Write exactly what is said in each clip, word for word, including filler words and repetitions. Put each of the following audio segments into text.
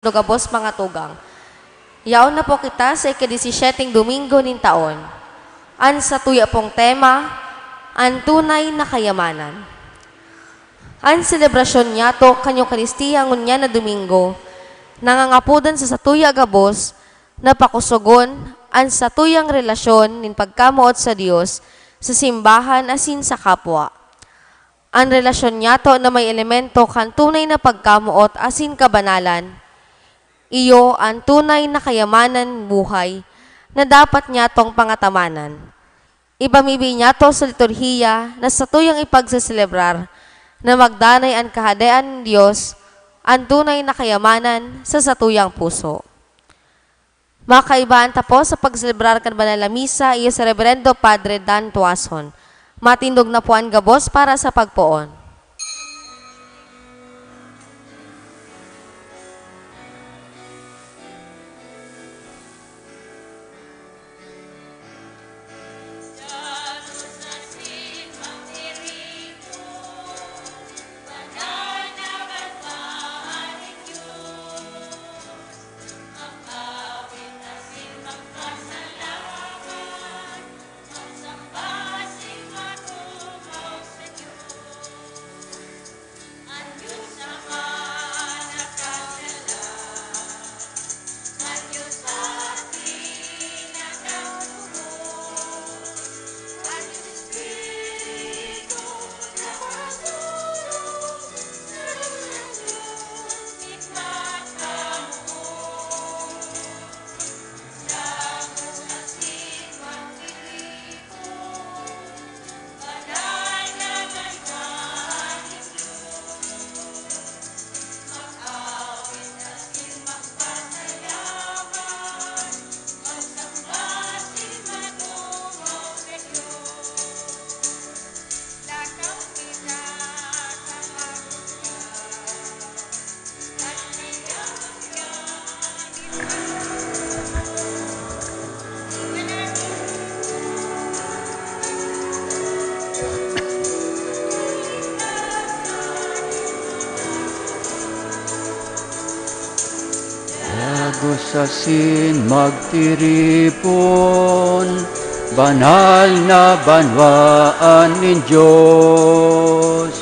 Gabos, mga tugang. Yaon na po kita sa ika-disisyeteng Domingo nin taon. An satuya pong tema, an tunay na kayamanan. An selebrasyon nyato kan Eukaristia ngunyan na Domingo, nangangapodan sa satuya gabos na pakosogon an satuyang relasyon nin pagkamoot sa Dios, sa simbahan asin sa kapwa. An relasyon niyato na may elemento kan tunay na pagkamoot asin kabanalan, iyo an tunay na kayamanan buhay na dapat niyatong pangatamanan. Ipamibi niyato sa liturhiya na satuyang ipagseselebrar na magdanay an Kahadean nin Dios, an tunay na kayamanan sa satuyang puso. Mga kaibahan, tapos sa pagselebrar kan banal na misa, iyo si Reberendo Padre Dan Tuason. Matindog na po an gabos para sa pagpoon. Dagos asin magtiripon, banal na banwaan nin Dios.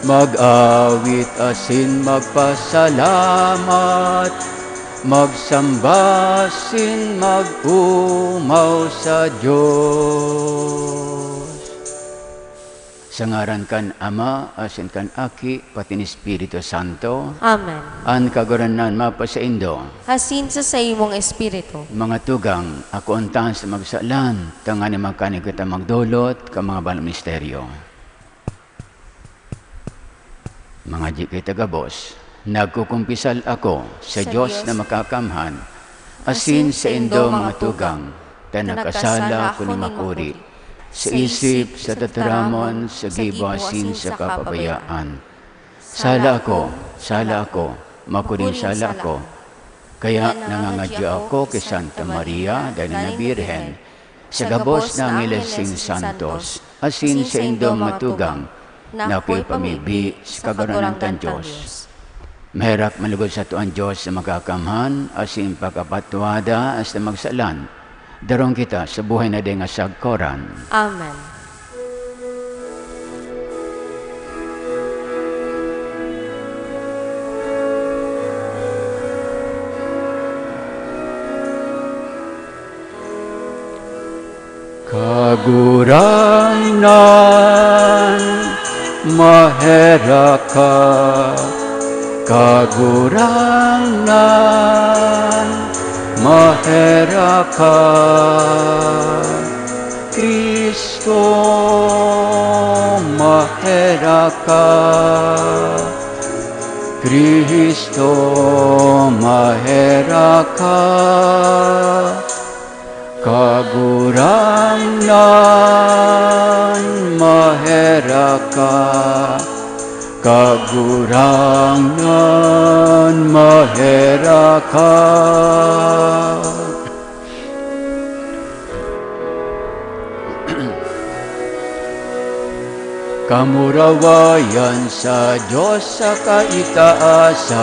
Mag-awit asin magpasalamat, magsamba asin mag-omaw sa Dios. Sa ngaran kan Ama, asin kan Aki, pati nin Espiritu Santo. Amen. An Kagurangnan mapasaindo. Asin sa saimong espiritu. Mga tugang, ako untahan sa magsalan, tanganing makanig kita magdolot kan mga banal misteryo. Mga di kita gabos, nagkukumpisal ako sa Sa Dios Dios na makakamhan, asin asin saindo, saindo, mga mga tugang, tugang, ta ta nakasala nakasala ako ako nin nin makuri, makuri, sa sa isip, isip, sa sa tataramon, tataramon, sa sa gibo, gibo, asin asin sa sa kapabayaan. kapabayaan. Sala ako, sala ako, makuring sala ako. Kaya nangangadyo ako ki Santa Maria, daing na Birhen, sa gabos na angeles asin santos, asin saindo mga tugang, na akoy pamibi sa Kagurangnan tang Dios. Maherak manlugod sato an Dios na makakamhan, asin pakapatwada hasta magsalan. Darong kita sa buhay na daing nasagkoran. Amen. Kagurangnan, maherak ka. Kagurangnan, maherak ka. Cristo, maherak ka. Cristo, maherak ka. Kagurangnan, maherak ka. Kagurangnan, maherak ka. Kamurawayan sa Dios sa kaitaasan,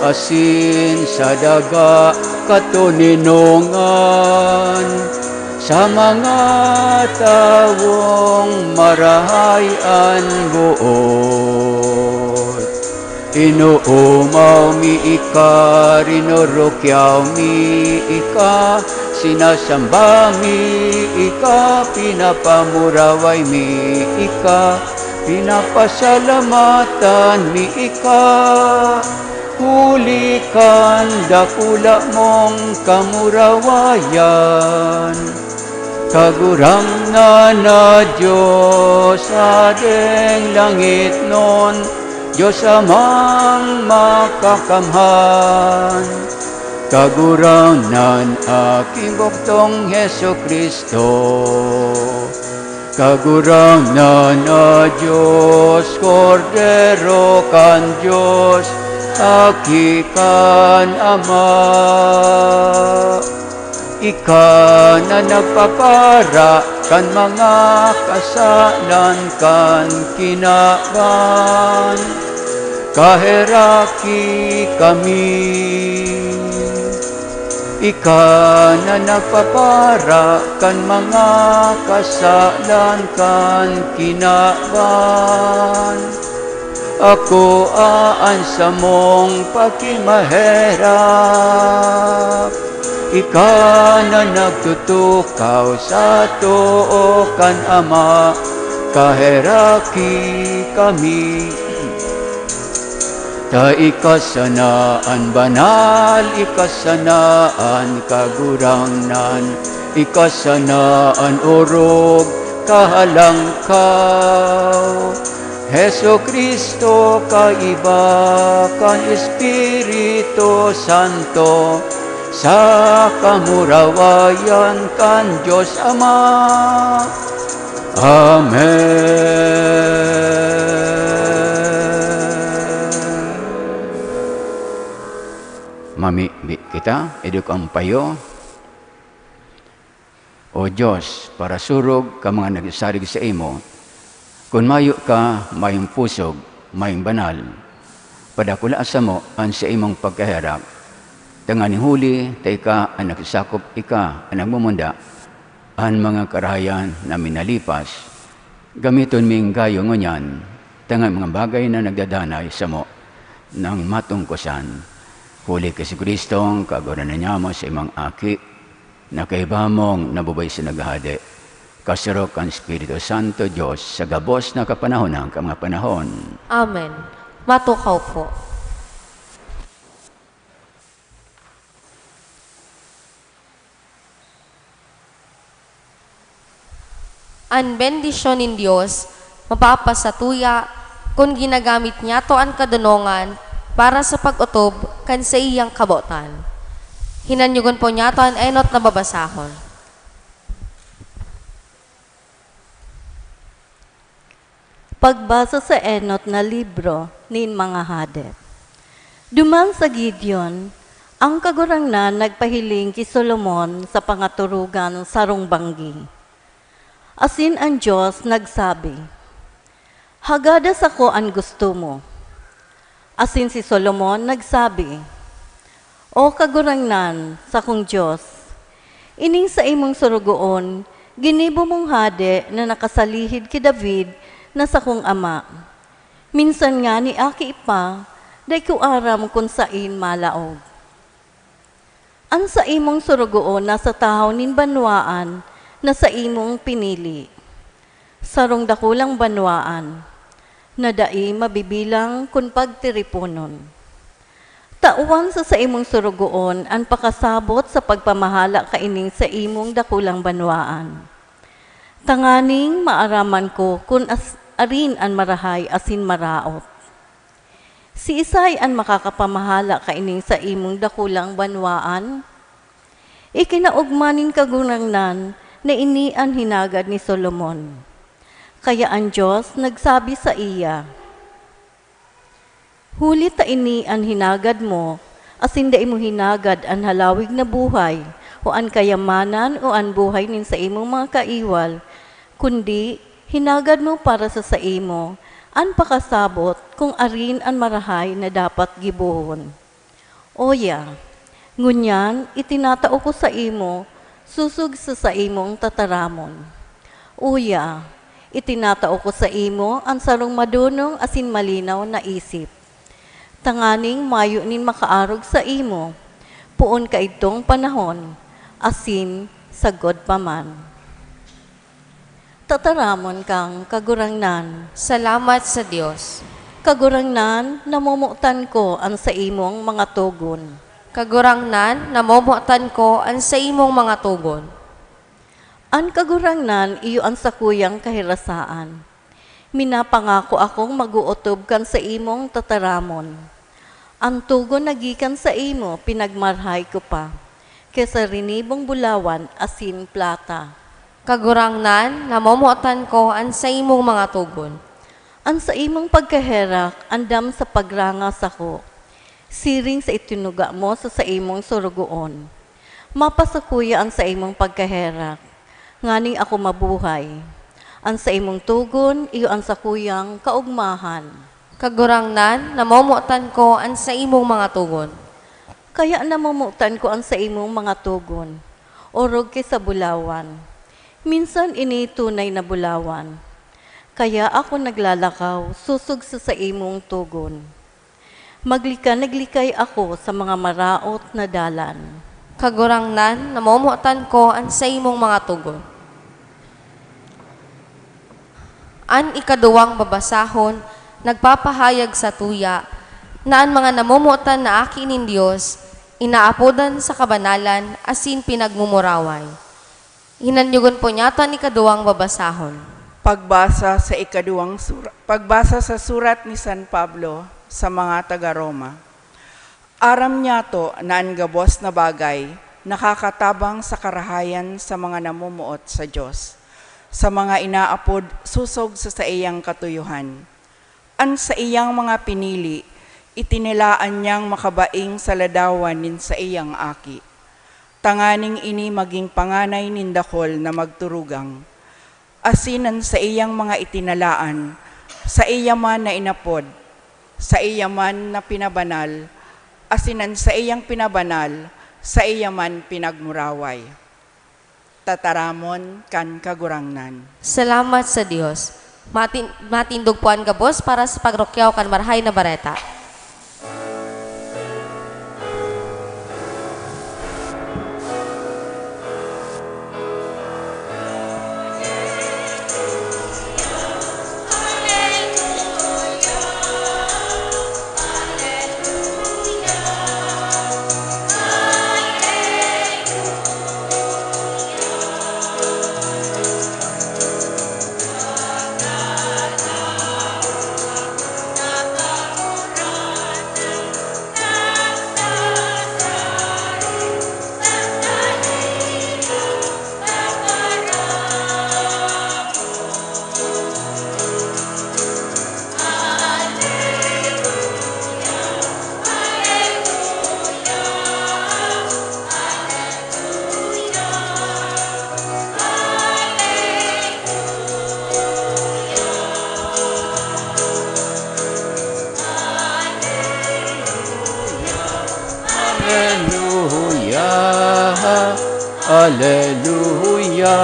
asin sa daga katoninongan, sa mga tawong marahay an boot. Inoomaw mi ika, rinurukyaw mi ika, Sinasamba mi ika, pinapamuraway mi ika, pinapasalamatan mi ika, huli kan dakula mong kamurawayan. Kagurangnan na Dios, Hadeng langitnon, Dios Amang Makakamhan, Kagurangnan, aking bugtong Jesu-Cristo. Kagurangnan na Dios, Kordero kan Dios, Aki kan Ama. Ika na nagpapara kan mga kasalan kan kinaban, kaheraki kami. Ika na nagpapara kan mga kasalan kan kinaban, akoa an samong pakimaherak. Ika na nagtutukaw sa too kan Ama, kaheraki kami. Ta ika sana an banal, ika sana an kagurangnan, ika sana an orog, kahalangkaw. Jesu-Cristo, kaiba kan Espiritu Santo, sa kamurawayan kan Dios Ama. Amen. Mamibi kita, idukang payo. O Dios, parasurog ka mga nagsasarig saimo, kun mayo ka mayong pusog, mayong banal, padakula samo an saimong pagkaherak, tanganing huli ta ika an nagsasakop, ika an nagmumunda an mga karahayan na minalipas. Gamiton mi ang gayo ngunyan, tanganing mga bagay na nagdadanay samo nang matungkosan. Huli ki Jesu-Cristo, ang Kagurangnan niamo, saimong Aki, na kaiba mong nabubuhay sa naghahade, kasurog kan Espiritu Santo, Dios, sa gabos na kapanahonan kan mga panahon. Amen. Matukaw po. An bendisyon nin Dios mapapasatuya kun ginagamit niyato an kadonongan para sa pag-otob kan saiyang kabotan. Hinanyogon po niyato an enot na babasahon. Pagbasa sa enot na libro nin mga Hade. Duman sa Gideon, ang Kagurangnan nagpahiling ki Solomon sa pangaturugan sarong banggi. Asin an Dios nagsabi, "Hagada sako an gusto mo." Asin si Solomon nagsabi, "O Kagurangnan, sakong Dios, ining saimong sorogoon ginibo mong hade na nakasalihid ki David na sakong ama. Minsan ngani aki pa, dai ko aram kun saen malaog. An saimong sorogoon nasa tahaw nin banwaan na saimong pinili, sarong dakulang banwaan, na dai mabibilang kun pagtiriponon. Tawan sa saimong sorogoon an pakasabot sa pagpamahala kaining saimong dakulang banwaan, tanganing maaraman ko kun as-, arin an marahay asin maraot. Siisay an makakapamahala kaining saimong dakulang banwaan?" Ikinaogma nin Kagurangnan na ini an hinagad ni Solomon. Kaya an Dios nagsabi saiya, "Huli ta ini an hinagad mo, asin dai mo hinagad an halawig na buhay, o an kayamanan, o an buhay nin saimong mga kaiwal, kundi hinagad mo para sa saimo an pakasabot kung arin an marahay na dapat gibohon. Uya, ngunyan itinatao ko saimo sosog sa saimong tataramon. Uya, itinatao ko saimo an sarong madonong asin malinaw na isip, tanganing mayo nin makaarog saimo, poon kaidtong panahon, asin sagkod pa man. Tataramon kan Kagurangnan. Salamat sa Dios. Kagurangnan, namomotan ko an saimong mga togon. Kagurangnan, namomotan ko an saimong mga togon. An Kagurangnan iyo an sakuyang kahirasaan. Minapangako akong mag-ootob kan saimong tataramon. An togon na gikan saimo, pinagmarhay ko pa, ki sa rinibong bulawan asin plata. Kagurangnan, namomotan ko an saimong mga togon. An saimong pagkaherak andam sa pagranga sako, siring sa itinuga mo sa saimong sorogoon. Mapasakuya an saimong pagkaherak, nganing ako mabuhay. An saimong togon iyo an sakuyang kaogmahan. Kagurangnan, namomotan ko an saimong mga togon. Kaya namomotan ko an saimong mga togon, orog ki sa bulawan. Minsan ini tunay na bulawan. Kaya ako naglalakaw sosog sa saimong togon. Maglikay-likay ako sa mga maraot na dalan. Kagurangnan, namomotan ko an saimong mga togon. An ikaduwang babasahon nagpapahayag satuya na an mga namomotan na aki nin Dios inaapodan sa kabanalan asin pinagmumuraway. Hinanyogon po niyato an ikaduwang babasahon. Pagbasa sa ikaduwang sura-, pagbasa sa surat ni San Pablo sa mga taga Roma. Aram niyato na an gabos na bagay nakakatabang sa karahayan sa mga namomoot sa Dios, sa mga inaapod sosog sa saiyang katuyohan. An saiyang mga pinili, itinilaan niyang makabaing sa ladawan nin saiyang Aki, tanganing ini magin panganay nin dakul na magturugang. Asin an saiyang mga itinalaan, saiya man na inapod, saiya man na pinabanal, asin an saiyang pinabanal, saiya man pinagmuraway. Tataramon kan Kagurangnan. Salamat sa Dios. Matin-, matindog po an gabos para sa pagrukyaw kan Marahay na Bareta. Aleluya, aleluya,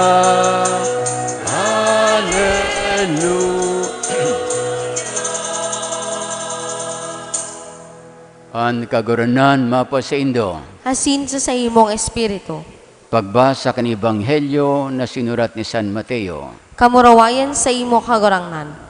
aleluya. An Kagurangnan mapasaindo. Asin sa saimong espiritu. Pagbasa kan Ebanghelyo na sinurat ni San Mateo. Kamurawayan saimo, Kagurangnan.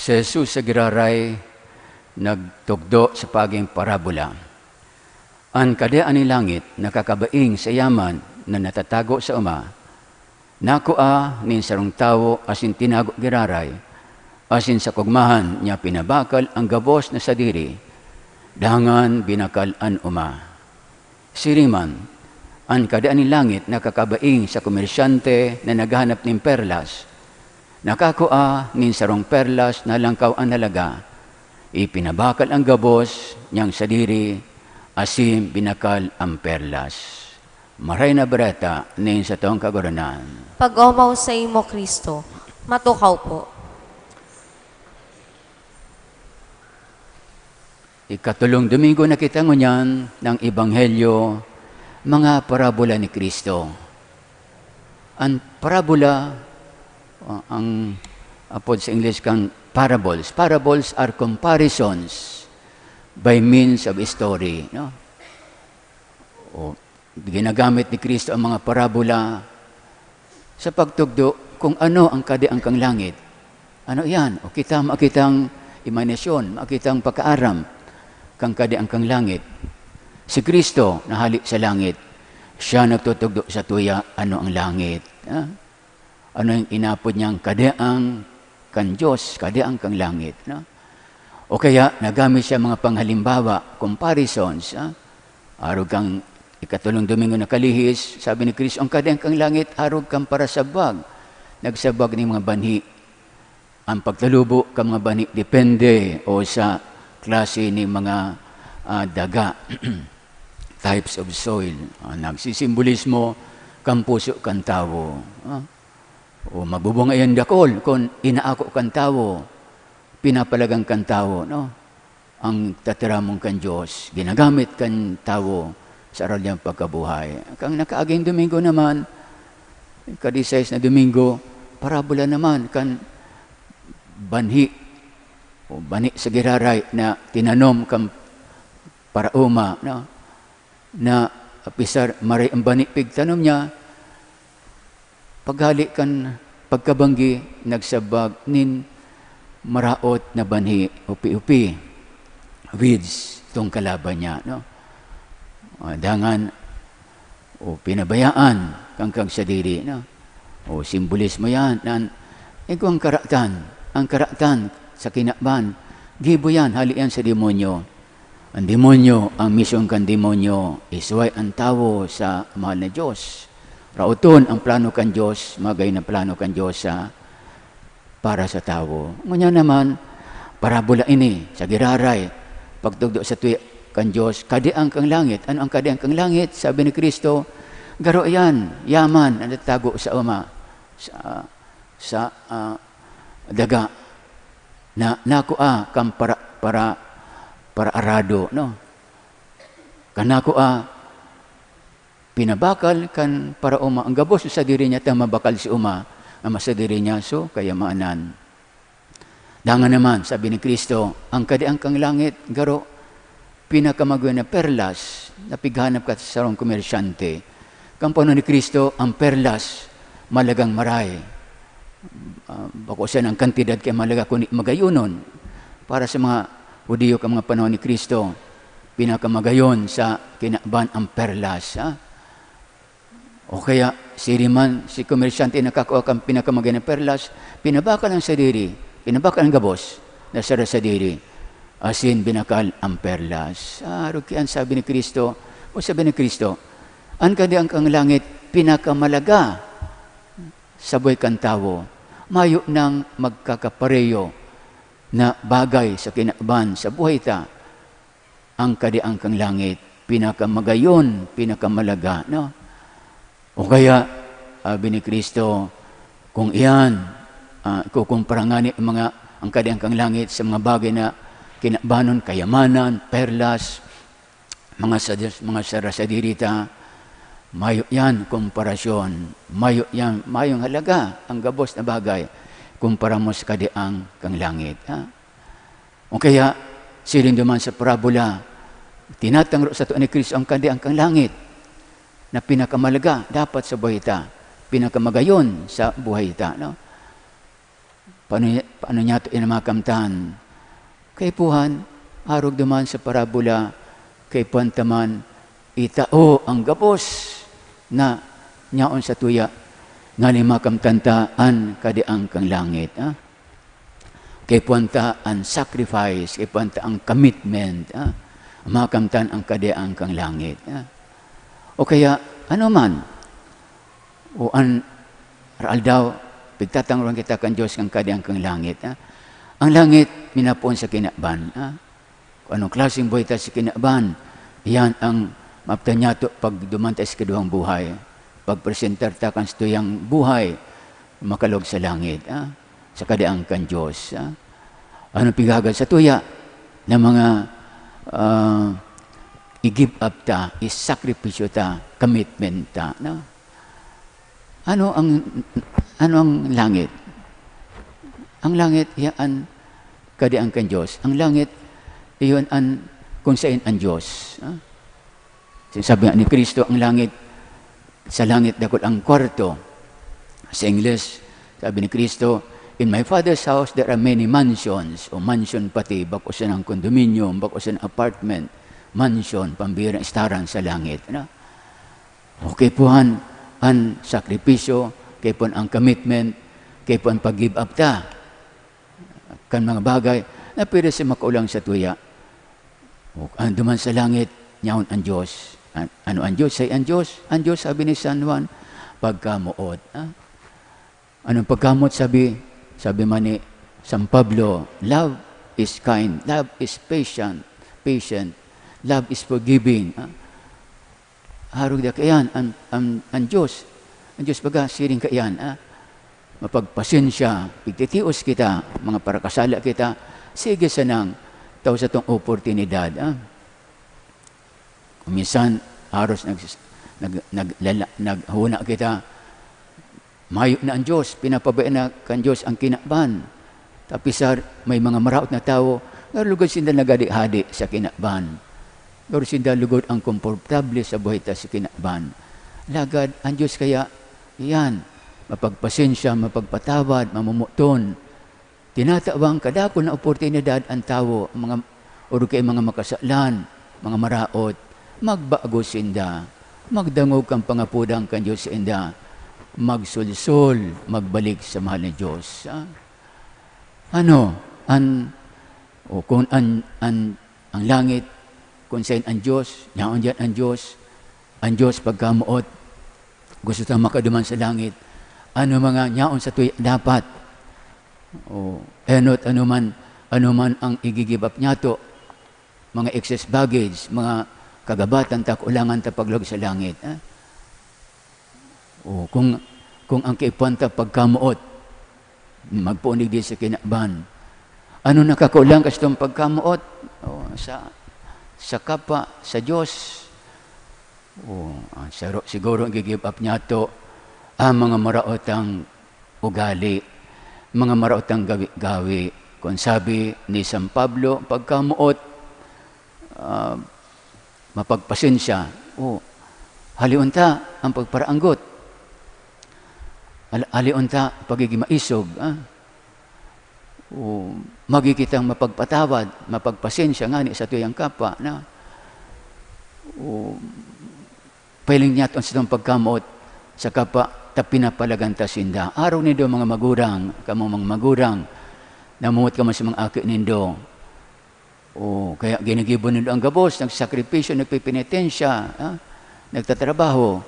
Si Jesus sa giraray nagtugdo sa paging parabola. An Kadea nin langit nakakabaing sa yaman na natatago sa oma, nakua nin sarong tawo asin tinago giraray, asin sa kaogmahan niya pinabakal an gabos na sadiri, dangan binakal an oma. Siring man, an Kadea nin langit nakakabaing sa komersyante na naghahanap nin perlas. Nakakua nin sarong perlas na halangkaw an halaga, ipinabakal an gabos niyang sadiri, asin binakal an perlas. Marahay na Bareta nin satong Kagurangnan. Pag-omaw saimo, Cristo. Matukaw po. Ikatolong Domingo na kita ngunyan ng Ebanghelyo Mga parabola ni Cristo. An parabola, uh, ang apod sa English kan parables. Parables are comparisons by means of story, no? O, ginagamit ni Cristo ang mga parabola sa pagtugdo kung ano ang Kahadean kan langit. Ano iyan? O kita, makitang imahinasyon, makitang pakaaram kan Kahadean kan langit. Si Cristo na hale sa langit, siya nagtutugdo sa tuya ano ang langit. Ha? Ano yung inapod niyang Kahadean kan Diyos, Kahadean kan langit, no? O kaya, nagamit siya mga panghalimbawa, comparisons, ha? Arog kang ikatulong Domingo na kalihis, sabi ni Cristo, "Ang Kahadean kan langit, arog kang parasabwag. Nagsabwag ning mga banhi." Ang pagtalubo kan mga banhi depende o sa klase ning mga, ah, daga, types of soil. Ah, nagsisimbolismo kan puso kan tawo. Ah, o magbubunga iyan dakul kun inaako kan tawo, pinapalagan kan tawo, no? Ang tataramon kan Diyos, ginagamit kan tawo sa aral niyang pagkabuhay. Kan nakaaging Domingo naman, ika-disais na Domingo, parabola naman kan banhi o banhi sa giraray na tinanom kan paraoma, no? Na apisar maray ang banhi pigtanom niya, paghali kan pagkabanggi, nagsabwag nin maraot na banhi, upi-upi, weeds, itong kalaban niya, no? Ah, dangan, o pinabayaan kan kagsadiri, no? O simbolismo yan, nan, igwang karatan, ang karatan sa kinaban, gibo yan, hali yan sa demonyo. Ang demonyo, ang misyon kan demonyo, isuway an tawo sa mahal na Diyos. Raoton ang plano kan Diyos, magayon na plano kan Diyos sa, para sa tawo. Ngunyan naman, parabola ini sa giraray, pagtugdo sa tuya kan Diyos, Kahadean kan langit. Ano ang Kahadean kan langit? Sabi ni Cristo, garo iyan, yaman na natago sa Ama, sa, sa, ah, daga. Na, nakua kan para, para, paraarado, no? Kan nakua, pinabakal kan paraoma ang gabos na sadiri niya, ta mabakal si Oma, ang masadiri niya, so, kayamanan. Dangan naman, sabi ni Cristo, ang Kahadean kan langit, garo, pinakamagwe na perlas na pighanap ka sa sarong komersyante. Kan panahon ni Cristo, ang perlas, malagang maray. Ah, bako siya ng kantidad kaya malaga, kundi magayonon. Para sa mga Hudiyo kan mga panahon ni Cristo, pinakamagayon sa kinaban ang perlas, ha? O kaya, siring man, si komersyante nakakua kan pinakamagayon na perlas, pinabakal ang sadiri, pinabakal ang gabos na sara sadiri, asin binakal ang perlas. Ah, arog kaiyan sabi ni Cristo, o sabi ni Cristo, "An Kahadean kan langit pinakamalaga sa buhay kan tawo. Mayo nang magkakapareho na bagay sa kinaban sa buhay ta." Ang Kahadean kan langit, pinakamagayon, pinakamalaga, no? O kaya, sabi ni Cristo, kung iyan, ah, ikukumpara ngani ang mga, ang Kahadean kan langit sa mga bagay na kinabanon, kayamanan, perlas, mga sa-, mga sarasadiri ta, mayo yan komparasyon, mayo yan, mayong halaga ang gabos na bagay kumpara mo sa Kahadean kan langit, ha? O kaya, siring duman sa parabola, tinatangro sato ni Cristo ang Kahadean kan langit na pinakamalaga dapat sa buhay ta, pinakamagayon sa buhay ta, no? Paano, paano niya ito inamakam tan? Kaipuhan, arog duman sa parabola, kaipuhan ta man itao ang gabos na nyaon sa tuya, na limakam tan ta an Kahadean kan langit, ha? Kaipuhan ta an sacrifice, kaipuhan ta ang commitment, ha? Makamtan ang Kahadean kan langit, ha? O kaya, ano man, o an aldaw, pigtatangruhan kita kan Diyos kan Kahadean kan langit, ha? Ang langit, minapoon sa kinaban, ha? Kung anong klaseng buhay ta sa kinaban, iyan ang maptan niyato pag duman ta sa ikaduwang buhay. Pagpresentar ta kan satuyang buhay, makalog sa langit, ha? Sa Kahadean kan Diyos, ha? Ano pighagad sa tuya na mga, ah, i-give up ta, isakripisyo ta, commitment ta, no? Ano ang, ano ang langit? Ang langit, iya an kadian kan Diyos. Ang langit, iyon an kung sain ang Diyos. Ah? Sinasabi nga ni Cristo, ang langit, sa langit dakul ang kwarto. Sa English, sabi ni Cristo, "In my Father's house, there are many mansions." O mansion pati, bako sanang condominium, bako sanang apartment, mansion, pambirang istaran sa langit. Ano? Okay po an, an sakripisyo, kaipuhan an commitment, kaipuhan an pag-give up ta kan mga bagay na pwede sa makaolang sa tuya. O, ando man sa langit, nyaon ang Diyos. An-, ano ang Diyos? Say ang Diyos. Ang Diyos, sabi ni San Juan, pagkamoot. Ah? Anong pagkamoot? Sabi, sabi man ni San Pablo, "Love is kind, love is patient, patient, love is forgiving." Ah? Arog da kaiyan, ang, ang, ang Diyos. Ang Diyos baga, siring kaiyan, ah? Mapagpasensya, pigtitios kita, mga parakasala kita, sige sanang, tao satong oportunidad, ah? Kung minsan, haros nag-, nag-, naglala-, naghuna kita, mayo na ang Diyos, pinapabaya na kan Diyos ang kinaban. Tapisar, may mga maraot na tawo, pero lugod sinda naghadi-hadi sa kinaban. Pero sinda lugod ang komportable sa buhay ta sa kinaban. Lagad, ang Diyos kaya, iyan, mapagpasensya, mapagpatawad, mamomoton. Tinatawan kadakul na oportunidad an tawo, mga, o di kaya mga makasalan, mga maraot, magbago sinda, magdangog kan pangapodan kan Diyos sainda, magsulsol, magbalik sa mahal na Diyos. Ah? Ano, an, o kung an, an, ang langit, kung sain ang Diyos, yaon diyan ang Diyos, ang Diyos pagkamoot, gusto ta makaduman sa langit. Ano mga nyaon sa tuya dapat? O, enot, ano man, ano man ang i-give up nyato, mga excess baggage, mga kagabatan ta, kulangan ta paglaog sa langit, ha? O, kung, kung ang kaipuhan ta pagkamoot, magpuon digdi sa kinaban. Ano nakakaolang ka sa itong pagkamoot? O, sa, sa kapwa, sa Diyos. O, ang saro-, siguro ang gi-give up nyato, ang mga maraot ang ugali, mga maraot ang gawi-gawi. Kung sabi ni San Pablo, pagkamoot, ah, mapagpasensya. O, halion ta ang pagparaanggot. Hal-, halion ta pagiging maisog, ah. O, magi kitang mapagpatawad, mapagpasensya ngani sa tuyang kapwa na, o, pahiling niya itong sitong pagkamoot sa kapwa ta pinapalagan ta sinda. Arog nindo, mga magurang, kamo mga magurang, namumoot kamo sa mga aki nindo. O, kaya ginigibo nindo ang gabos, nagsakripisyo, nagpipinitensya, ah, nagtatrabaho.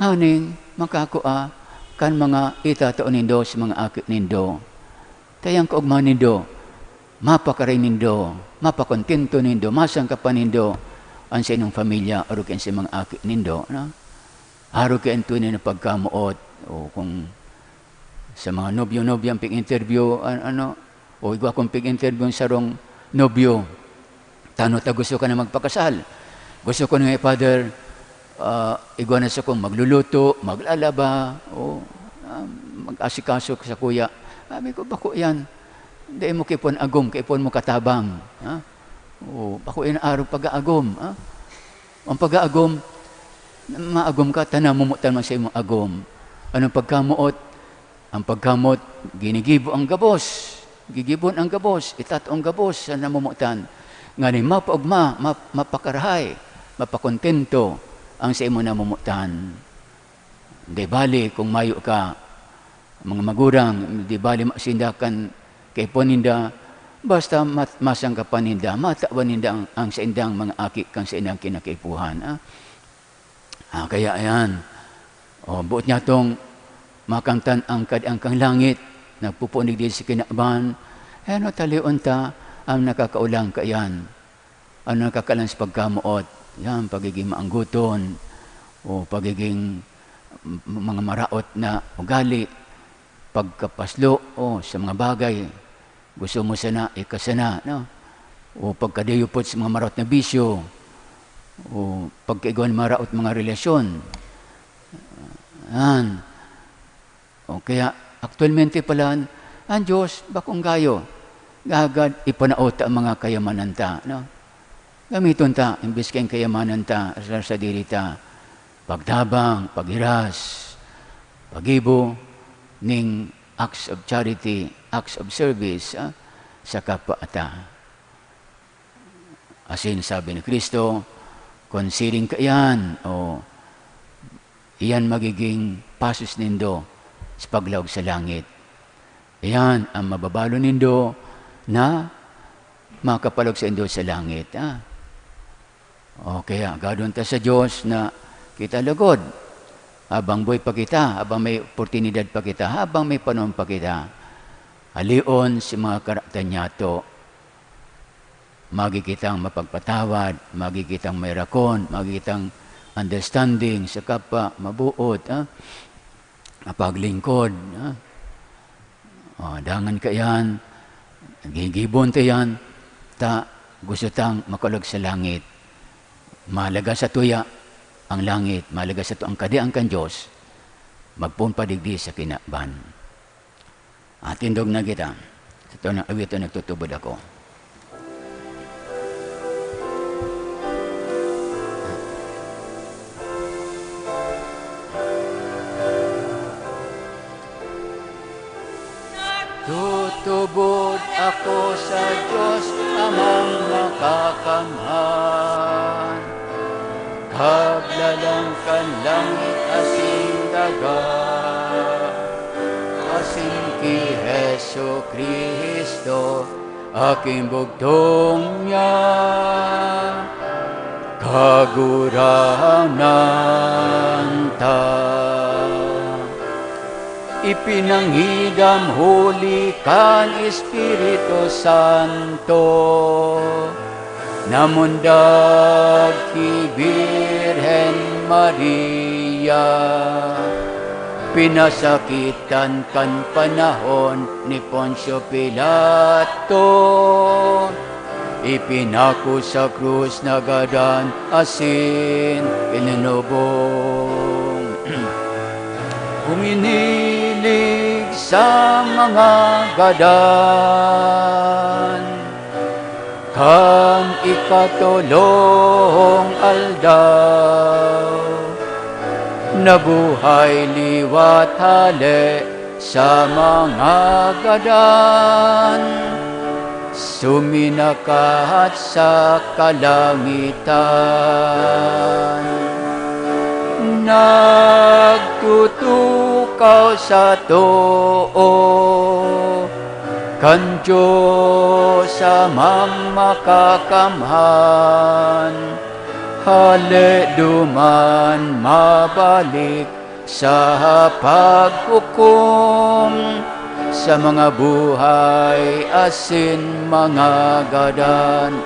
Nganing makakua kan mga itatao nindo sa mga aki nindo. Kaya ang kaogmahan nindo, mapakaray nindo, mapakontento nindo, masangkapan nindo an sa inyong pamilya, arog kan sa mga aki nindo, no? Arog kan tunay na pagkamoot, o kung sa mga nobyo-nobyo ang pig-interview, an-, ano, o igwa kong pig-interview ang sarong nobyo, "Tano ta gusto ka na magpakasal?" "Gusto ko na nga, Father, ah, igwa na sa kong magluluto, maglalaba, o, ah, mag-asikaso sa kuya." Sabi ko, "Bako yan. Dai mo kaipuhan agom, kaipuhan mo katabang." Ha? O, bako yan arog pag-aagom. Ha? Ang pag-aagom, maagom ka, ta namomotan man sa imong agom. Anong pagkamoot? Ang pagkamoot, ginigibo ang gabos. Gigibon ang gabos, itat ang gabos sa namomotan. Nganing mapaogma, map-, mapakarahay, mapakontento ang sa imo namomotan. Di bali kung mayo ka, mga magurang, di bali masinda kan kaipuhan ninda, basta mat-, masangkapan ninda, matawan ninda ang, ang saindang mga aki kan saindang kinakaipuhan, ah. Ah, kaya ayan, o, boot niya tong makamtan ang kadian kan langit, nagpupuon digdi sa kinaban, ayan, o, talion ta ang nakakaolang kaiyan. Ano nakakalan sa pagkamoot? Yan, pagiging maanggoton, o pagiging m-, mga maraot na ugali, pagkapaslo, o sa mga bagay, gusto mo sana, ika sana, no? O pagkadiyupot sa mga maraot na bisyo, o pagkaigwa nin maraot mga relasyon. Yan. O kaya, aktualmente pala, an Diyos bakong gayo. Gagad, ipanao ta an mga kayamanan ta, no? Gamiton ta, imbes kaing kayamanan ta, sa sadiri ta, pagtabang, paghiras, paggibo ning acts of charity, acts of service, ah, sa kapwa ta. Asin sabi ni Cristo, "Kun siring kaiyan, o iyan magiging pasos nindo sa paglaog sa langit. Iyan ang mababalo nindo na makapalog saindo sa langit." Ah. O kaya, gadon ta sa Diyos na kita lugod. Habang buhay pa kita, habang may oportunidad pa kita, habang may panahon pa kita, haleon si mga karatan niyato. Magi kitang mapagpatawad, magi kitang may rakon, magi kitang understanding sa kapwa, mabuot, ah, mapaglingkod, ah. O, dangan kaiyan, gigibon ta yan, ta gusto tang makulog sa langit. Mahalaga sa tuya ang langit, mahalaga sa ang kadian kan Diyos, magpoon pa digdi sa kinaban. At tindog na kita. Sa tunang awit na nagtutubod ako. Tutubod ako sa Diyos Amang Makakamhan, Kaglalang kan langit asin daga, asin ki Jesu-Cristo, aking bugtong niya, Kagurangnan ta. Ipinangidam huli kan Espiritu Santo, namundag ki Birhen Maria, pinasakitan kan panahon ni Poncio Pilato, ipinako sa krus, nagadan asin ininubong. Huminilig sa mga gadan, kan ikatolong aldaw, nabuhay liwat hale sa mga gadan, suminakat sa kalangitan. Nagtutukaw sa too kan Diyos Amang Makakamhan, hale duman mabalik sa paghukom sa mga buhay asin mga gadan.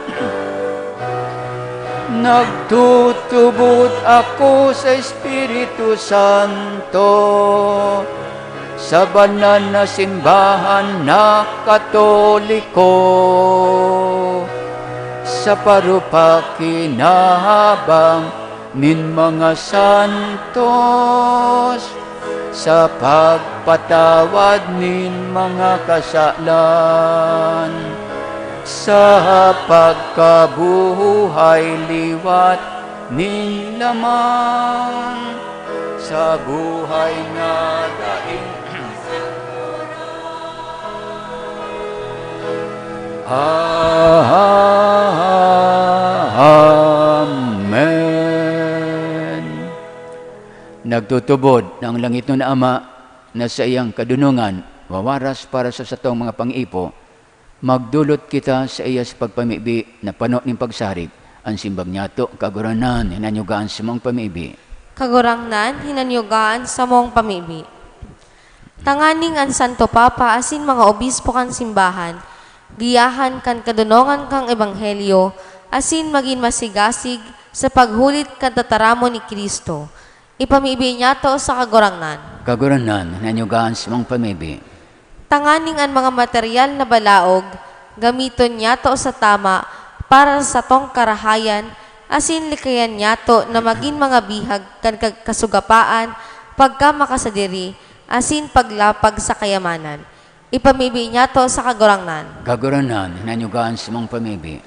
Nagtutubod ako sa Espiritu Santo, sa banal na simbahan na Katoliko, sa parupak-kinahabang nin mga santos, sa pagpatawad nin mga kasalan, sa pagkabuhay liwat nin laman, sa buhay na daing Amen. Nagtutubod na ang langitnon na Ama na saiyang kadunongan wawaras para sa satong mga pangipo, magdolot kita saiya sa pagpamibi na pano nin pagsarip. An simbag niyato, Kagurangnan, hinanyugaan sa mong pamibi. Kagurangnan, hinanyugaan sa mong pamibi. Tanganing an Santo Papa asin mga obispo kan simbahan, giyahan kan kadonongan kan ebanghelyo, asin magin masigasig sa paghulit kan tataramon ni Cristo. Ipamibi niyato sa Kagurangnan. Kagurangnan, hinanyugaan sa mong pamibi. Tanganing an mga material na balaog, gamiton niyato sa tama para sa satong karahayan asin likayan niyato na magin mga bihag kan kag-, kasugapaan, pagkamakasadiri, asin paglapag sa kayamanan. Ipamibi niyato sa Kagurangnan. Kagurangnan, hinanyugaan sa mong pamibi.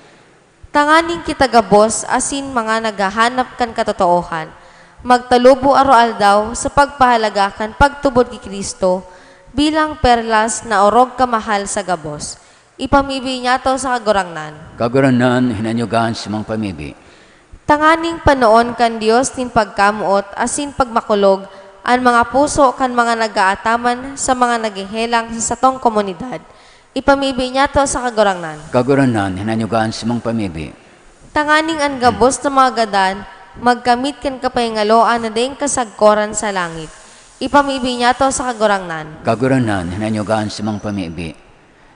Tanganing kita gabos asin mga naghahanap kan katotoohan, magtalubo aroaldaw sa pagpahalaga kan pagtubod ki Cristo bilang perlas na orog kamahal sa gabos. Ipamibi niyato sa Kagurangnan. Kagurangnan, hinanyugaan sa mong pamibi. Tanganing panoon kan Dios nin pagkamoot asin pagmakulog an mga puso kan mga nag-aataman sa mga naghehelang sa satong komunidad. Ipamibi niyato sa Kagurangnan. Kagurangnan, hinanyugaan sa mong pamibi. Tanganing an gabos na mga gadan magkamit kan kapahingaloan na daing kasagkoran sa langit. Ipamibi niyato sa Kagurangnan. Kagurangnan, hinanyugaan sa mong pamibi.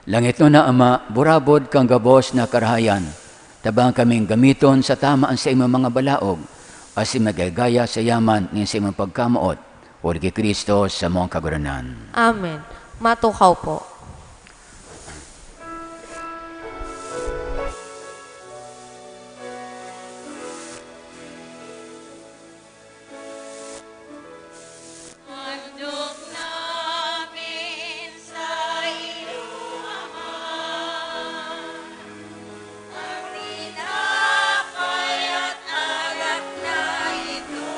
Langitnon na Ama, burabod kan gabos na karahayan, tabang kaming gamiton sa tama an saimong mga balaog, asin magay gaya sa yaman nin saimong pagkamoot, huli ki Cristo, samong Kagurangnan. Amen. Matukaw po. Handog namin sa iyo, Ama, ang tinapay at alak na ito.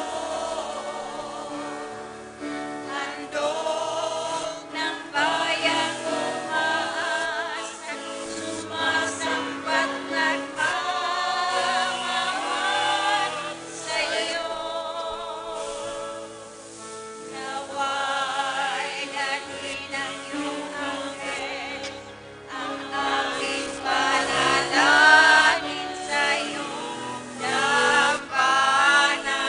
Handog ng bayang umaasa, sumasambat, nagmamahal sa'yo. Nawa'y dali ng iyong anghel ang aming panalangin sa'yo, dampana,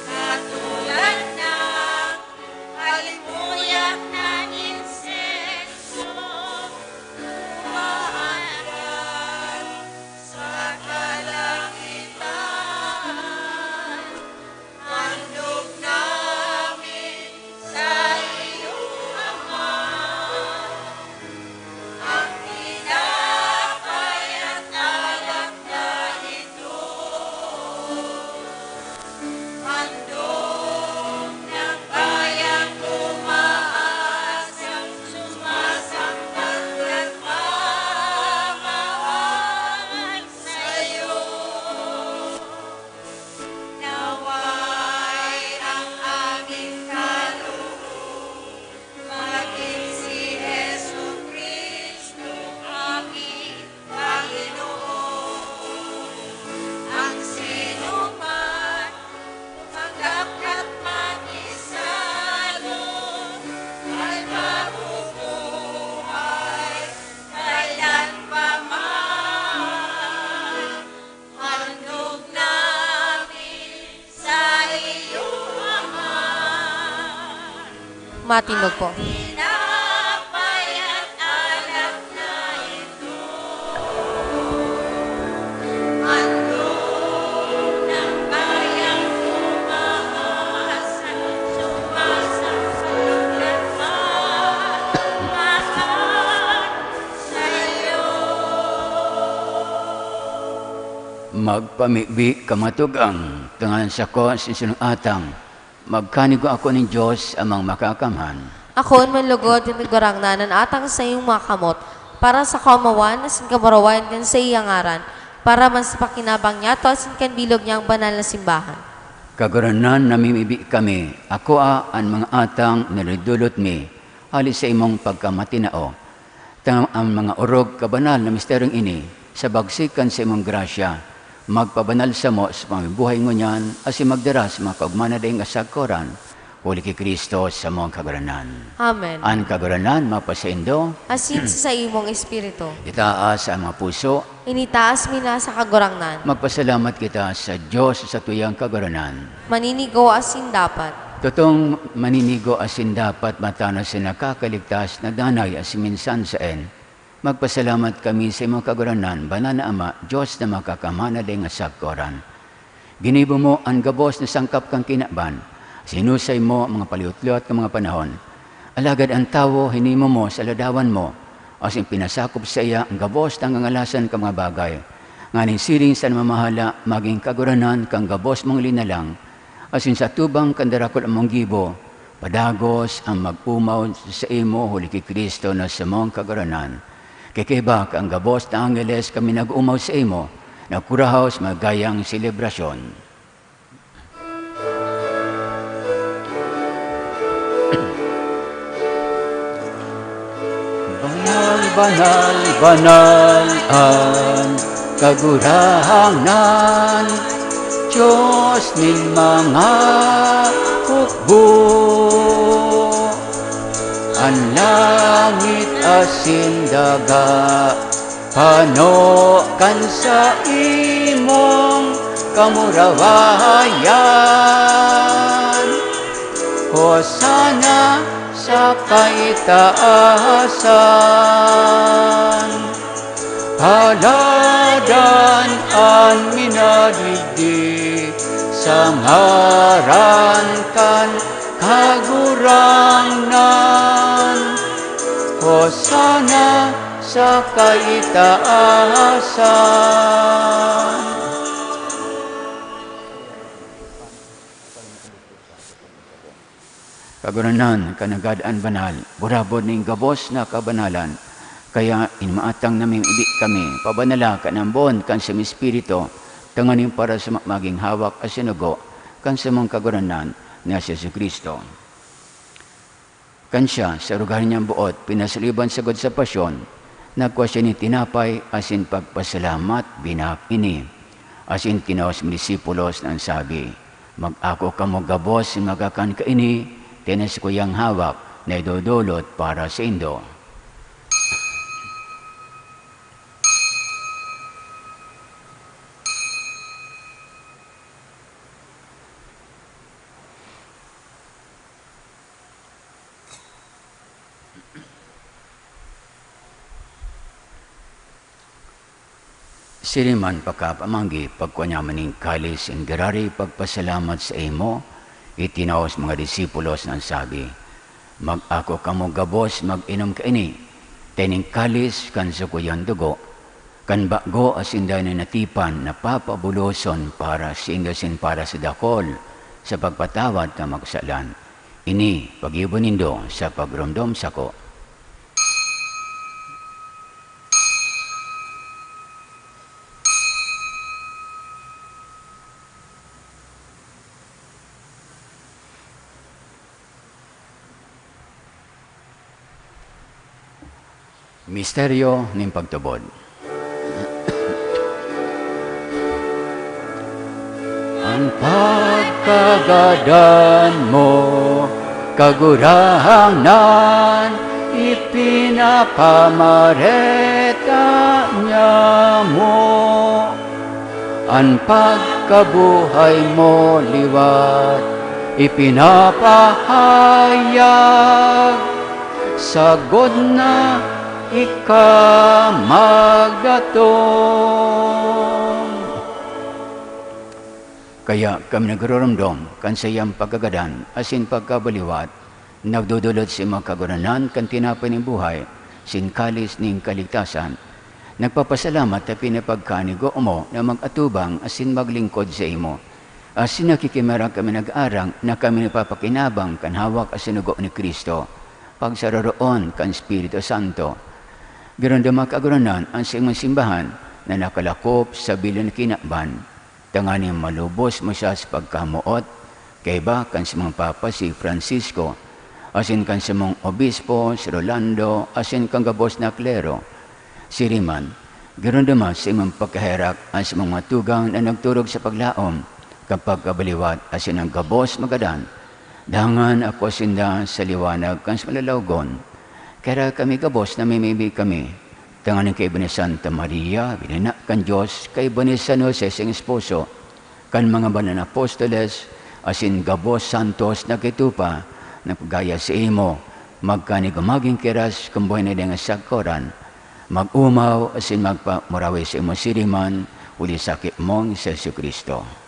katulad ng halimuyak ng insenso, umaangat sa kalangitan. Handog namin sa iyo, Ama, ang tinapay at alak na ito. Handog ng bayang umaasang sumasambat, nagmamahal sa'yo. Nawa'y ang aming kaloob magin si Jesu-Cristo, aming Panginoon. Ang sinuman, umangat at mag-isalo, ay mabubuhay kailan pa man. Handog namin sa iyo, Ama, Matinog po. Tinapay at alak na ito. Handog ng bayang umaasa, sumasampal, nagmamahal sa'yo. Magpamibi ka, matugang, tanganing sako, asin sa atang, magkanigo ako nin Dios, Amang Makakamhan. Akoon man lugod kan Kagurangnan an atang saiyong mga kamot, para sa kaomawan asin kabarawayan kan saiyang ngaran, para man sa pakinabang niyato asin kan bilog niyang banal na simbahan. Kagurangnan, namimibi kami, akoa an mga atang na dinudulot mi, hali sa imong pagkamatinao. Tanganing an mga orog kabanal na misteryong ini, sa bagsik kan saimong grasya, magpabanal samo sa pamimibuhay ngunyan asin magdara sa mga kaogmanan na daing kasagkoran, huli ki Cristo, samong Kagurangnan. Amen. An Kagurangnan mapasaindo. Asin sa saimong espiritu. Itaas an mga puso. Initaas mi na sa Kagurangnan. Magpasalamat kita sa Dios, sa satuyang Kagurangnan. Maninigo asin dapat. Totong maninigo asin dapat, matanos sa nakakaligtas na danay asin minsan saen. Magpasalamat kami sa imong Kagurangnan, Banal na Ama, Dios na Makakamhan na daing kasagkoran. Ginibo mo an gabos na sangkap kan kinaban, sinusay mo ang mga paliwat-liwat kan mga panahon. Alagad an tawo hinimo mo sa ladawan mo, asin pinasakop saiya an gabos na kangangalasan kan mga bagay. Nganing siring sa namamahala, magin kagurangnan kan gabos mong linalang, asin sa atubang kan darakula mong gibo, padagos an mag-omaw saimo huli ki Cristo na samong Kagurangnan. Kay kaiba kan gabos na angheles kami nag-oomaw saimo, nagkurahaw sa magayang selebrasyon. Banal, banal, banal an Kagurangnan, Dios nin mga hukbo. An langit asin daga pano kan saimong kamurawayan. Hosana sa kaitaasan. Paladan an minadigdi sa ngaran kan Kagurangnan. Hosana sa kaitaasan. Kagurangnan, kan Hagad an Banal, burabod nin gabos na kabanalan. Kaya, in maatang namimibi kami, pabanala kan ambon kan samong Espiritu, tanganing para sa ma-, magin hawak asin dugo kan samong Kagurangnan na si Jesu-Cristo. Kan siya, sa lugar niyang boot, pinasaliban sagkod sa pasyon, nagkua siya nin tinapay asin pagpasalamat, binahak ini, asin tinao sa mga disipulos na nagsabi, "Mag-ako kamo gabos asin magkakan kaini, ta ini an sakuyang hawak na idodolot para saindo." Siring man pakapamanggi, pagkua niya man nin kalis, nin giraray pagpasalamat saimo, itinao sa mga disipulos na nagsabi, "Mag-ako kamo gabos, mag-inom kaini, ta ining kalis kan sakuyang dugo, kan bago asin danay na tipan na papabuloson para saindo asin para sa dakul sa pagpatawad kan mga kasalan. Ini paggibo nindo sa pagromdom sako." Misteryo nin pagtubod. An pagkagadan mo, Kagurangnan, ipinapamareta niamo. An pagkabuhay mo liwat ipinapahayag, sagkod na ika magdatong. Kaya kami nagroromdom kan saiyang pagkagadan asin pagkabaliwat, nagdodolot saimo, Kagurangnan, kan tinapay nin buhay, asin kalis nin kaligtasan. Nagpapasalamat ta pinapagkaanigo mo na mag-atubang asin maglingkod saimo. Asin nakikimarak kami nag-aarang na kami nagpapakinabang kan hawak asin dugo ni Cristo, pagsaroroon kan Espiritu Santo. Giromdoma, Kagurangnan, an saimong simbahan na nakalakop sa bilog na kinaban, tanganing malubos mo siya sa pagkamoot, kaiba kan samong Papa si Francisco, asin kan samong Obispo si Rolando, asin kan gabos na klero. Siring man, giromdoma saimong pagkaherak an samong mga tugang na nagturog sa paglaom kan pagkabaliwat asin an gabos magadan. Dangan ako sinda sa liwanag kan sa malalaogon. Kaya kami gabos namimibi kami, tanganing kaiba ni Santa Maria, Birhen kan Dios, kaiba ni San Jose, saiyang esposo, kan mga banal na apostoles, asin gabos santos na kitupa na gaya saimo, magkaanigo magin kiras kan buhay na daing sagkoran, mag-omaw asin magpamurawi saimo siring man, huli sa sakit mong si Jesu-Cristo.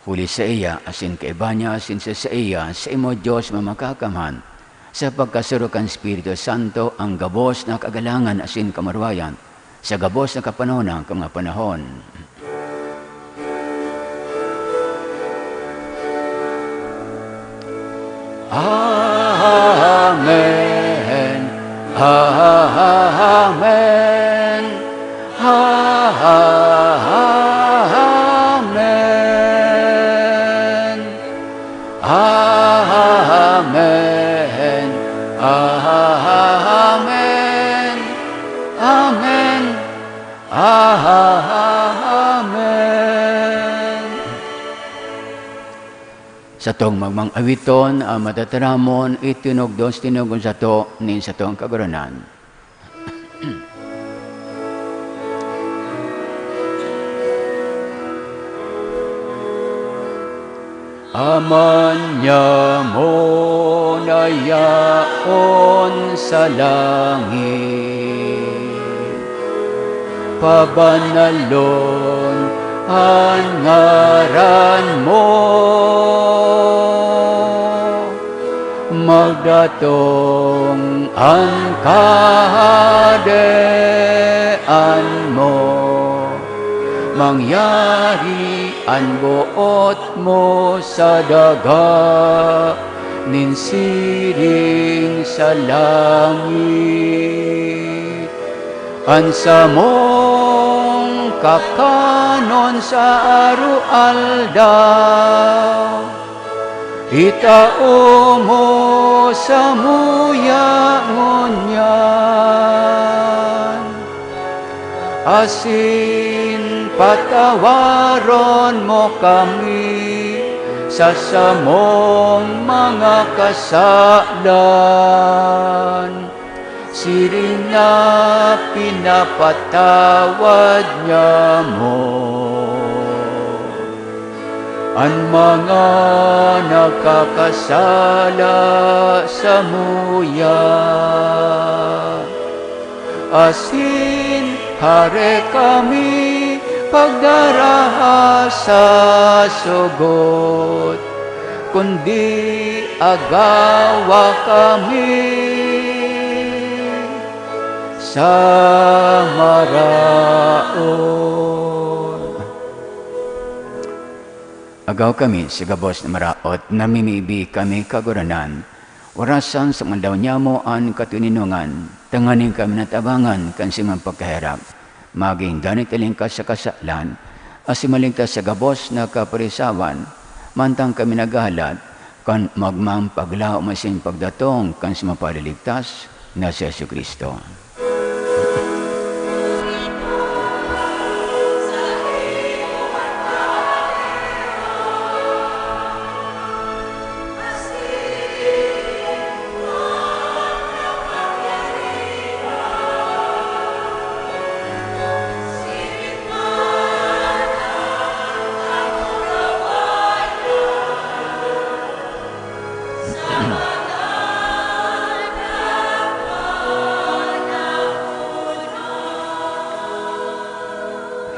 Huli saiya, asin kaiba niya, asin sa saiya, saimo, Dios Mamakakamhan, Sa pagkasuro kan Espiritu Santo, ang gabos na kagalangan asin kamarwayan, sa gabos na kapanahon kan mga panahon. Amen. Amen. Amen. Amen. Amen. Amen. Satong magmang awiton, ah, matataramon, itinugdos, tinugon sato nin satong Kagurangnan. Ama niamo na yaon sa langit, pabanalon an ngaran mo. Magdatong an Kahadean mo, mangyari an boot mo sa daga nin siring sa langit. An samong kakanon sa aroaldaw, itao mo samuya ngunyan, asin patawaron mo kami sa samong mga kasalan, siring na pinapatawad niamo an mga nagkakasala samuya. Asin hare kami pagdaraha sa sugot, kundi agawa kami sa maraot. Agaw kami sa gabos na maraot, namimibi kami, Kagurangnan. Orasan sa mga aldaw niamo an katoninongan, tanganing kami natabangan kan saimong pagkaherak, magin danay talingkas sa kasalan, asin maligtas sa gabos na kaparisawan, mantang kami naghahalat kan magmang paglaom asin pagdatong kan saimong Paliligtas na si Jesu-Cristo.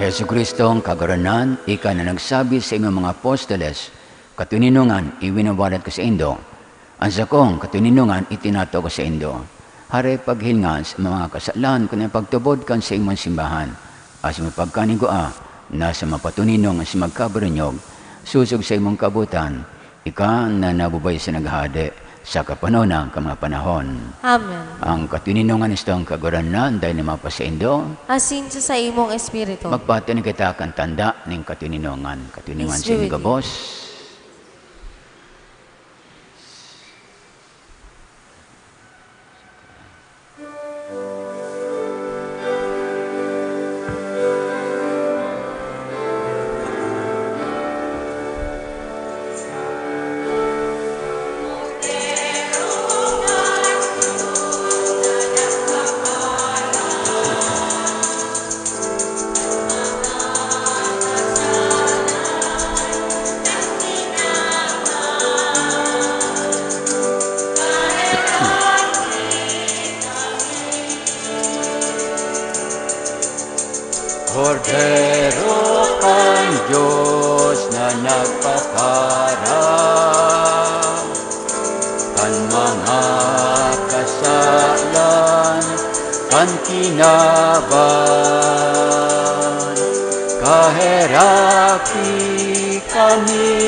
Jesu-Cristo, ang Kagurangnan, ika na nagsabi sa imong mga apostoles, "Katoninongan, iwinawalat ko saindo. An sakong katoninongan, itinatao ko saindo." Hare, paghilinga sa mga kasalan kun an pagtubod kan saimong simbahan, asin mapagkanigua na sa mapatoninong asin magkabaronyog, sosog sa imong kabotan, ika na nabubuhay sa naghahade sa kapanonan kan mga panahon. Amen. Ang katoninongan nistong Kagurangnan, dai na mapasaindo. Asin sa saimong espiritu. Magpatini kita kan tanda nin katoninongan. Katoninongan sa inyo gabos. Kordero kan Dios na nagpapaharap kan mga Kinaban, kaheraki kami.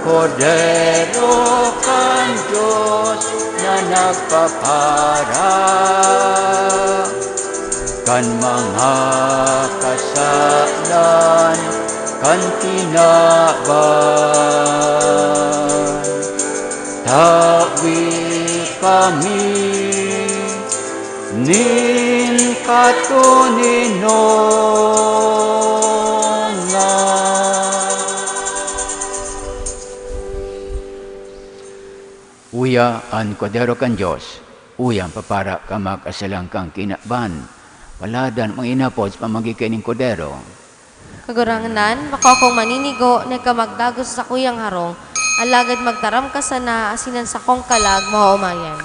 Kordero kan Dios na nagpapara kan mga kasalan kan tinaban. Tawi kami nin katoninongan. Uya an Kordero kan Dios, uya an papara kan mga kasalan kan kinaban. Paladan mga inapod sa pamagigay nin Kordero. Kagurangnan, bako akong maninigo na ikaw magdagos sa sakuyang harong, alagad magtaram ka sana asin an sakong kalag maoomayan.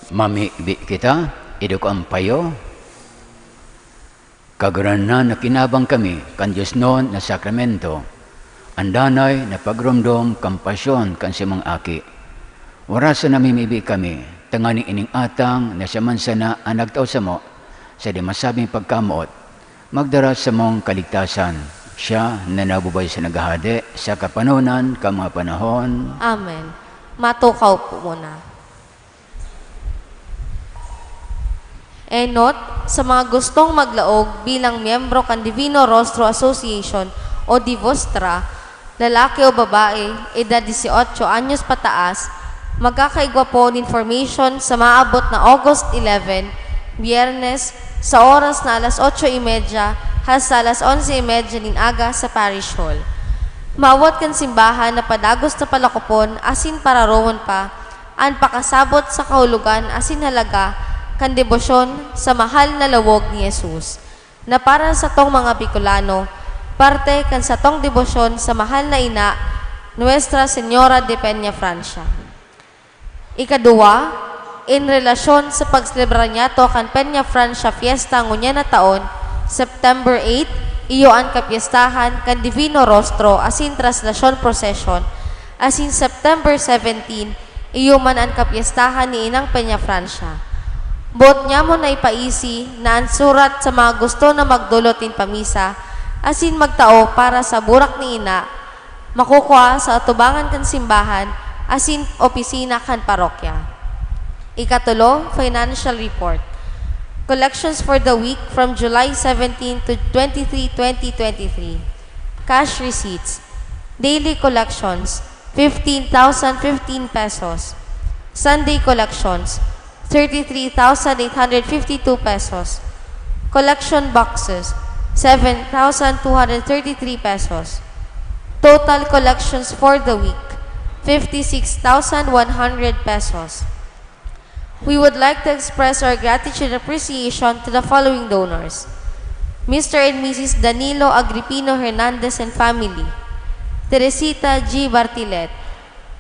Mamibi kita, idukang payo. Kagurangnan, nakinabang kami kan diosnon na sakramento, an danay na pagromdom kan pasyon kan samong Aki. Orasa namimibi kami, tanganing ining atang na siya man sana an nagtao samo sa di masabing pagkamoot, magdara samong kaligtasan. Siya na nabubuhay sa naghahade sa kapanonan kan mga panahon. Amen. Matukaw po muna. Enot, sa mga gustong maglaog bilang miyembro kan Divino Rostro Association o Divostra, lalaki o babae, edad dieciocho anyos pataas, magkakaigwa po nin information sa maabot na August eleven, Biyernes, sa oras na alas otso y media hasta alas onse y media nin aga sa Parish Hall. Maawat kan simbahan na padagos na palakopon asin pararomon pa an pakasabot sa kahulogan asin halaga kan debosyon sa mahal na lawog ni Jesus, na para satong mga Bicolano, parte kan satong debosyon sa mahal na ina, Nuestra Señora de Peñafrancia. Ikaduwa, in relasyon sa pagselebrar niyato kan Peñafrancia Fiesta ngunyan na taon, September eight, iyo an kapyestahan kan Divino Rostro asin Traslacion Procession, asin September seventeen, iyo man an kapyestahan ni Inang Peñafrancia. Boot nyamon na ipaisi na an surat sa mga gusto na magdolot nin pamisa asin magtao para sa burak ni Ina makukua sa atubangan kan simbahan asin opisina kan parokya. Ikatulo, financial report. Collections for the week from July seventeen to twenty-three, twenty twenty-three. Cash receipts. Daily collections, fifteen thousand fifteen pesos. Sunday collections, thirty-three thousand eight hundred fifty-two pesos. Collection boxes, seven thousand two hundred thirty-three pesos. Total collections for the week, fifty-six thousand one hundred pesos. We would like to express our gratitude and appreciation to the following donors: Mister and Missus Danilo Agripino Hernandez and family, Teresita G Bartilet,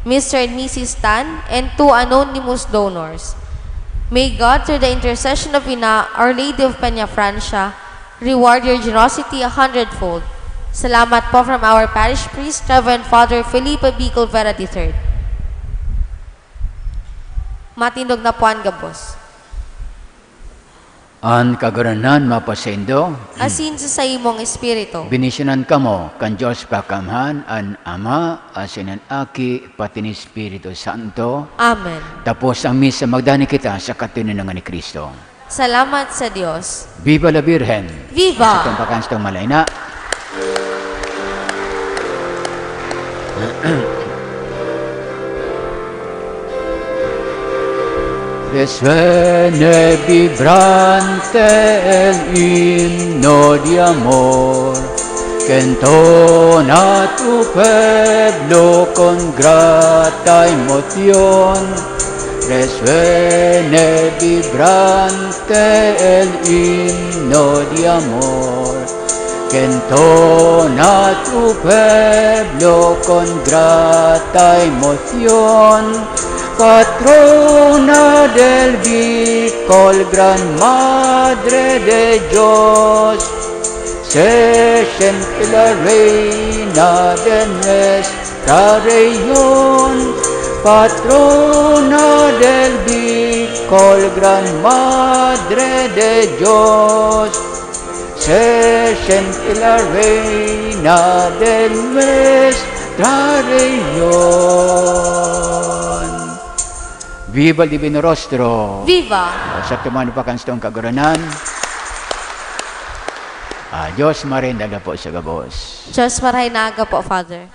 Mister and Missus Tan, and two anonymous donors. May God, through the intercession of Ina, Our Lady of Peñafrancia, reward your generosity a hundredfold. Salamat po from our parish priest, Reverend Father Felipe B Colvera the third. Matindog na po an gabos. An Kagurangnan mapasaindo. Asin sa saimong espiritu. Benisyonan kamo kan Dios Kakaamahan, an Ama, asin an Aki, pati an Espiritu Santo. Amen. Tapos ang misa, magdanay kita sa katoninongan ni Cristo. Salamat sa Dios. Viva la Virgen! Viva! Sa tumpakan sa tong malay na. Resuene vibrante el himno de amor, que entona tu pueblo con grata emoción. Resuene vibrante el himno de amor, que entona tu pueblo con grata emoción. Patrona del Bicol, Gran Madre de Dios, sé siempre la reina de nuestra región. Patrona del Bicol, Gran Madre de Dios, sé siempre la reina de nuestra región. Viva el Divino Rostro! Viva! O, sa tumahan pa kan satong Kagurangnan. Ah, Dios marahay na aga po sa gabos. Dios marahay na aga po, Father.